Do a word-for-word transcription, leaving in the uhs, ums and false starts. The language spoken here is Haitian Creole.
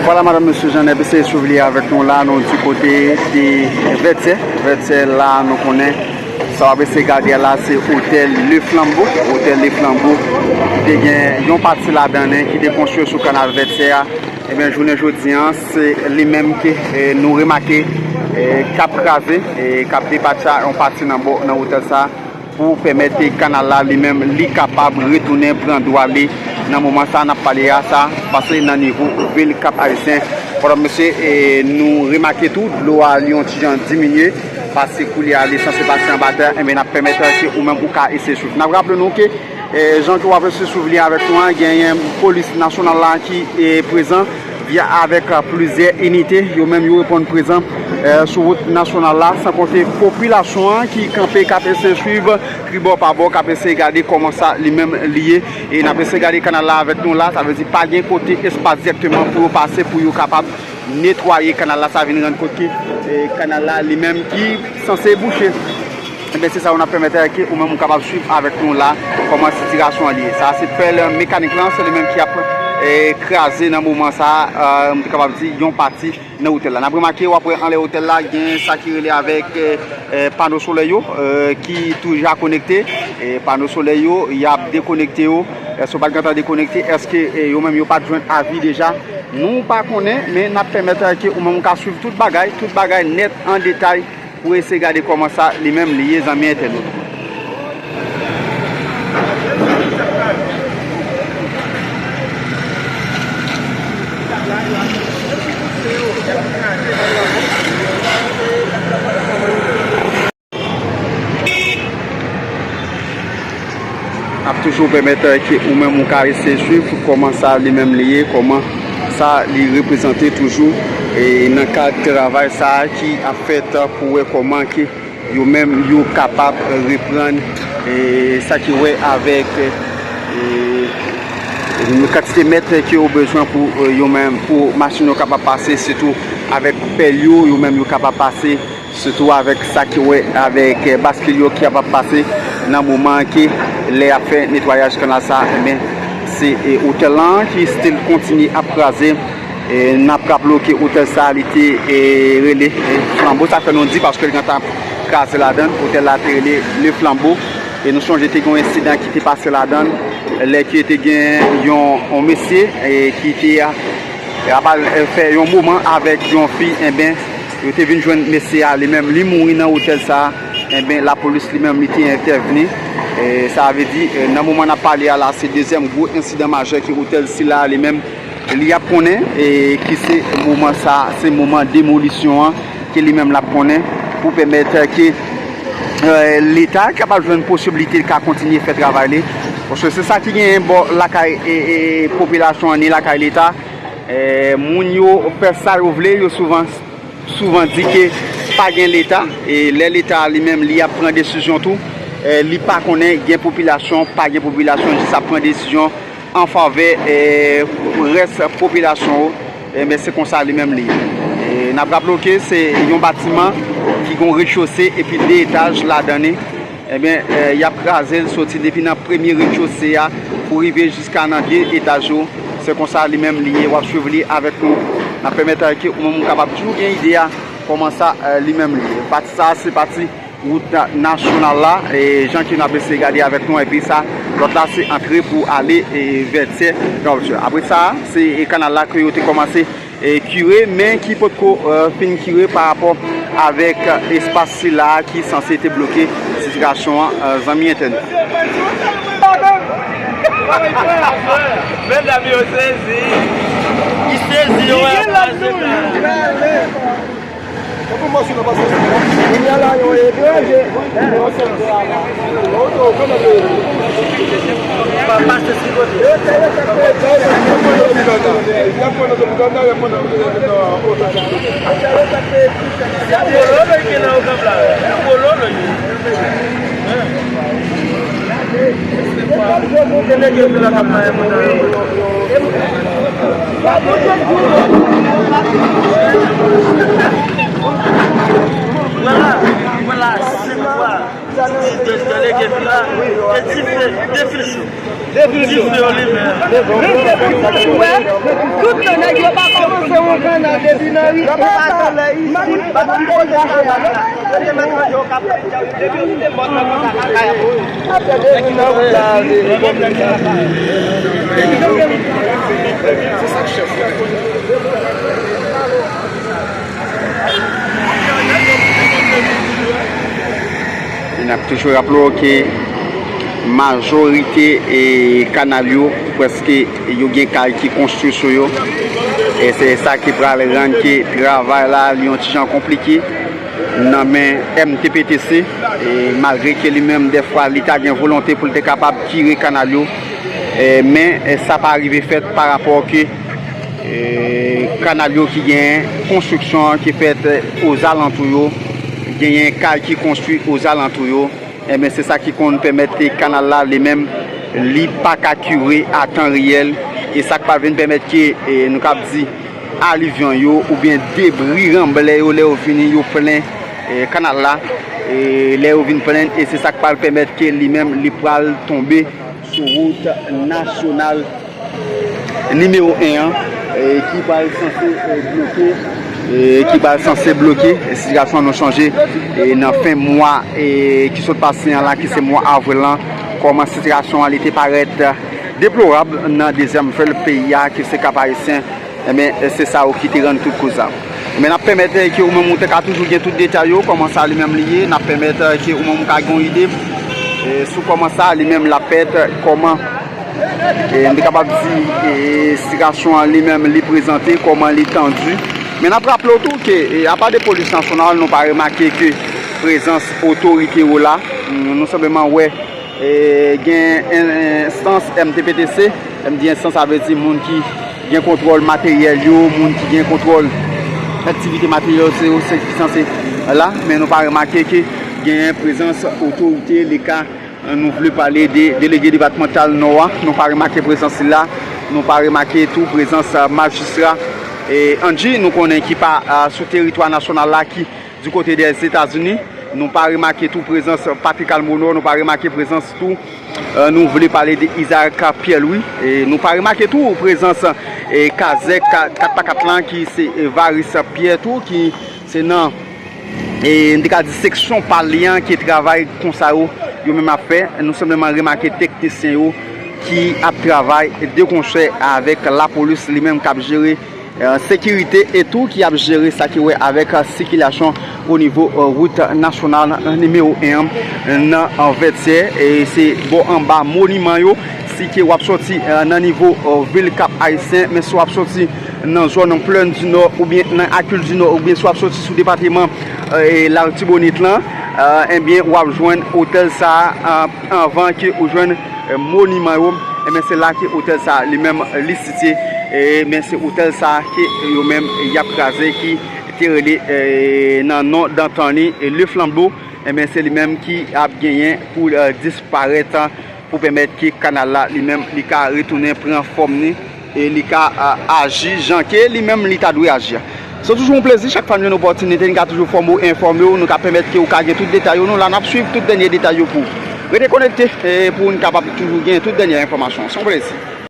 Vwala, madanm, mesye, jan n ap eseye swiv li avèk nou la, nou di kote de Vètyè. Vètyè la, nou konnen, sa w ap eseye gade a la, se otèl Le Flambeau. Otèl Le Flambeau, ki te gen yon pati ladan l ki te konstwi sou kanal Vètyè a. Ebyen, jounen jodi a, se li menm ke, eh, nou remake, eh, k ap kraze, eh, k ap depatcha yon pati nan bò, nan otèl sa a, pou pèmèt kanal la li menm li kapab retounen pran dwa li. Nan moman sa a n ap pale a, sa pase nan nivo vil Kap Ayisyen. Pandan mesye, eh, nou remake tou, dlo a li yon ti jan diminye, paske koulye a li sanse pase anba tè, enben n ap pèmèt ke ou menm ou ka eseye swiv. N ap raple nou ke, eh, jan ke w ap eseye swiv li avèk nou an, genyen polis nasyonal la ki, eh, prezan via avèk, eh, plizyè inite, yo menm yo reponn prezan, eh, sou wout nasyonal la, san konte popilasyon an ki kanpe, k ap eseye swiv tribò pa bò, k ap eseye gade kòman sa li menm li ye. E n ap eseye gade kanal la avèk nou la, sa vle di pa gen kote espas dirèkteman pou yo pase, pou yo kapab netwaye kanal la, sa vin rann kont ke, eh, kanal la li menm ki sanse bouche. Enben, se sa yo n ap pèmèt ke ou menm ou kapab swiv avèk nou la, kòman sitiyasyon an li ye. Sa se pèl mekanik lan, se li menm ki ap, eh, kraze nan moman sa a, eh, m te kapab di yon pati nan otèl la. N ap remake, w ap wè anlè otèl la, gen sa ki rele avèk, eh, eh, pano solèy yo, eh, ki toujou konekte. Eh, pano solèy yo, y ap dekonekte yo. Eh, si yo pa t gentan dekonekte, èske, eh, yo menm yo pa t jwenn avi deja? Nou pa konnen, men n ap pèmèt, eh, ke ou menm ou ka swiv tout bagay, tout bagay nèt an detay pou eseye gade kòman sa li menm li ye, zanmi entènot. Ap toujou pèmèt, eh, ke ou menm ou ka eseye swiv kòman sa li menm li ye, kòman sa li reprezante toujou, e nan kad travay sa a ki ap fèt pou wè kòman ke yo menm yo kapab reprann, eh, sa ki wè avèk, eh, kantite mèt ke yo bezwen pou, eh, yo menm, pou machin yo kapab pase, sitou avèk pèl yo, yo menm yo kapab pase, sitou avèk sa ki wè avèk, eh, baskil yo ki ap pase nan moman ke lè y ap fè netwayaj kanal sa, enben, se, eh, otèl lan ki still kontinye ap kraze. Eh, n ap raple w ke otèl sa li te, eh, rele, eh, Flanbo. Sa fè nou di paske li gentan ap kraze ladan l. Otèl la te rele Le Flambeau. E nou sonje te gen yon ensidan ki te pase ladan l, lè ke te gen yon, yon mesye, eh, ki te, eh, ap al, eh, fè yon moman avèk yon fi, enben, yo te vin jwenn mesye a, li menm, li mouri nan otèl sa a, enben, lapolis li menm, li te entèvni. E sa vle di, eh, nan moman n ap pale a la, se dezyèm gwo ensidan majè ke otèl sila a, li menm, li ap konnen, e ki se moman sa, se moman demolisyon an, ke li menm l ap konnen, pou pèmèt ke, eh, Leta kapab jwenn posiblite l ka kontinye fè travay li. Paske se sa ki genyen bò lakay, e, e, popilasyon an ni lakay Leta. Eh, moun yo fè sa yo vle, yo souvan, souvan di ke pa gen Leta. E lè Leta a li menm, li ap pran desizyon tou, eh, li pa konnen gen popilasyon, pa gen popilasyon, jis ap pran desizyon an favè, eh, rès popilasyon yo. Enben, se konsa li menm li ye. E n ap raple w ke se yon batiman ki gen yon rechose epi de etaj ladan li. Enben, eh, y ap kraze l soti depi nan premye rechose a pou rive jiska nan de etaj yo. Se konsa li menm li ye, w ap swiv li avèk nou. N ap pèmèt ke ou menm ou kapab toujou gen ide a kòman sa, eh, li menm li ye. Pati sa a se pati wout nasyonal la, e jan ke n ap eseye gade avèk nou, epi sa, lòt la se antre pou ale, e, Vètyè. Donk, apre sa, se, e, kanal la ke yo te kòmanse, e, kire, men ki potko, e, fin kire pa rapò avèk espas sila ki sanse te bloke sitiyasyon an, e, zanmi entènot. Medam yo sezi. Li sezi, yo wè. Mwen la, mwen la, se kwa? Ti de, delege vila, e ti de, de fil cho. Ti de yo li menm. Ou wè, tout nan nèg yo pa kòmanse yon kanal depi nan ri. Yo pa pase lè isi, pa nan kote kanal la. Yo te mèt manje yo k ap fè djòl, depi yo te mòd nan konsa lakay ap. E n ap toujou raple w ke majorite, e, kanal yo, prèske yo gen kay ki konstwi sou yo. E se sa ki pral rann ke travay la li yon ti jan konplike nan men M T P T C, e malgre ke li menm dèfwa li ta gen volonte pou l te kapab kire kanal yo, e, men, e, sa pa rive fèt pa rapò ke, e, kanal yo ki gen konstriksyon an ki fèt, e, ozalantou yo, genyen kay ki konstwi ozalantou yo, enben se sa ki konn pèmèt ke kanal la li menm li pa ka kire a tan reyèl, e sa k pral vin pèmèt ke, e, nou kab di alivyon yo oubyen debri ranblè yo lè yo vini yo plen, e, kanal la, e, lè yo vin plen, e se sa k pral pèmèt ke li menm li pral tonbe sou wout nasyonal nimewo en an, e, ki pral sanse, e, bloke, e, ki pral sanse bloke, e, sitiyasyon an. Nou sonje, e, nan fen mwa, e, ki sot pase an la, ki se mwa avril lan, kòman sitiyasyon an li te parèt deplorab nan dezyèm vil peyi a, ki se Kap Ayisyen. Enben, e, se sa yo ki te rann tout koz la. Men n ap pèmèt, e, ke ou menm ou te ka toujou gen tout detay yo, kòman sa li menm li ye. N ap pèmèt, e, ke ou menm ou ka gen yon ide, e, sou kòman sa li menm l ap fèt, kòman, e, m te kapab di, e, sitiyasyon an li menm li prezante, kòman li tandi. Men n ap raple w tou ke, e, apa de polis nasyonal, nou pa remake ke prezans otorite yo la. Nou senpleman wè, e, gen en-, enstans M T P T C. Lè m di enstans, sa vle di moun ki gen kontwòl materyèl yo, moun ki gen kontwòl aktivite materyèl yo, se yo se ki sanse la. Men nou pa remake ke genyen prezans otorite, leka, nou vle pale de delege depatmantal Nò a, nou pa remake prezans li la. Nou pa remake tou prezans, a, majistra, e, Angie, nou konnen ki pa, a, sou teritwa nasyonal la, ki di kote Dèzetazini. Nou pa remake tou prezans Patrick Almonor, nou pa remake prezans tou, e, nou vle pale de Isaac Pierre-Louis. E nou pa remake tou prezans, e, kazèk ka-, kat pa kat lan, ki se, e, Varis Pierre tou, ki se nan, e, m te ka di seksyon pa li an ke travay konsa yo, yo menm ap fè. Nou senpleman remake teknisyen yo ki ap travay de konsè avèk lapolis li menm k ap jere, e, sekirite e tou ki ap jere sa ki wè avèk, e, sikilasyon o nivo, e, wout nasyonal, e, nimewo en an nan, e, Vètyè. E se bò anba moniman yo. Si ke w ap sòti, e, nan nivo, e, vil Kap Ayisyen, men si w ap sòti nan zòn Plèn di Nò oubyen nan Akil di Nò oubyen si w ap sòti sou depatman, e, Latibonit lan, e, enbyen, w ap jwenn otèl sa a, e, anvan ke ou jwenn, e, moniman yo. Enbyen, se la ke otèl sa a li menm li sitye. E, men se otèl sa a ke yo menm y ap kraze, ki te rele, e, nan non Dantani, e, Le Flambeau. Enbyen, se li menm ki ap genyen pou, e, disparèt, pou pèmèt ke kanal la li menm li ka retounen pran fòm ni, e li ka, a, aji jan ke li menm li ta dwe aji a. Se toujou yon plezi, chak fwa n jwenn opòtinite, n ka toujou fòme w, enfòme w, nou ka pèmèt ke ou ka gen tout detay yo. Nou la, n ap swiv tout dènye detay yo pou ou. Rete konekte, e, pou n kapab toujou gen tout dènye enfòmasyon. Se yon plezi.